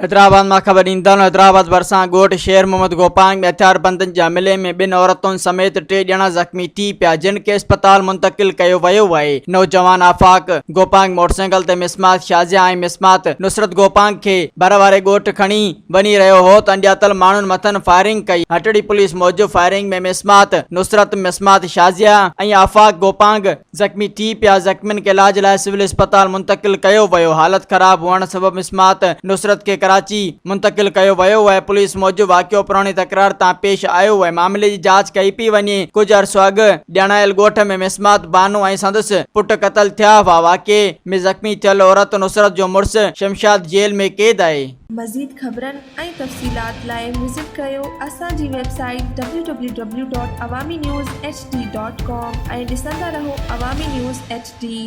حيدرآباد مان خبر ڏيندڙ حيدرآباد ڀرسان ڳوٺ شير محمد گوپانگ ۾ هٿياربندن جي حملي ۾ ٻن عورتن سميت ٽي ڄڻا زخمي ٿي پيا جن کي اسپتال منتقل ڪيو ويو آهي. نوجوان آفاق گوپانگ موٽرسائيڪل تي مسمات شازيا ۽ مسمات نصرت گوپانگ کي ڀر واري ڳوٺ کڻي وڃي رهيو هو ته اڻڄاتل ماڻهن مٿن فائرنگ ڪئي. هٽڙي پوليس موجب فائرنگ ۾ مسمات نصرت، مسمات شازيا ۽ آفاق گوپانگ زخمي ٿي پيا، زخمين کي علاج لاء سول اسپتال منتقل ڪيو ويو، حالت خراب هئڻ سبب مسمات نصرت کي ڪراچي منتقل ڪيو ويو آهي، پوليس موجب واقعو پراڻي تڪرار تان پيش آيو آهي، معاملي جي جاچ ڪئي پئي وڃي، ڪجهه عرصو اڳ ڄاڻايل ڳوٺ ۾ مسمات بانو ۽ سندس پٽ قتل ٿيا هئا، واقعي ۾ زخمي ٿيل عورت نصرت جو مڙس شمشاد جيل ۾ قيد آهي. مزيد خبرن ۽ تفصيلات لاء وزٽ ڪريو اسان جي website W W W dot Awami news H D dot com ۽ ڏسندا رهو عوامي نيوز ايڇ ڊي.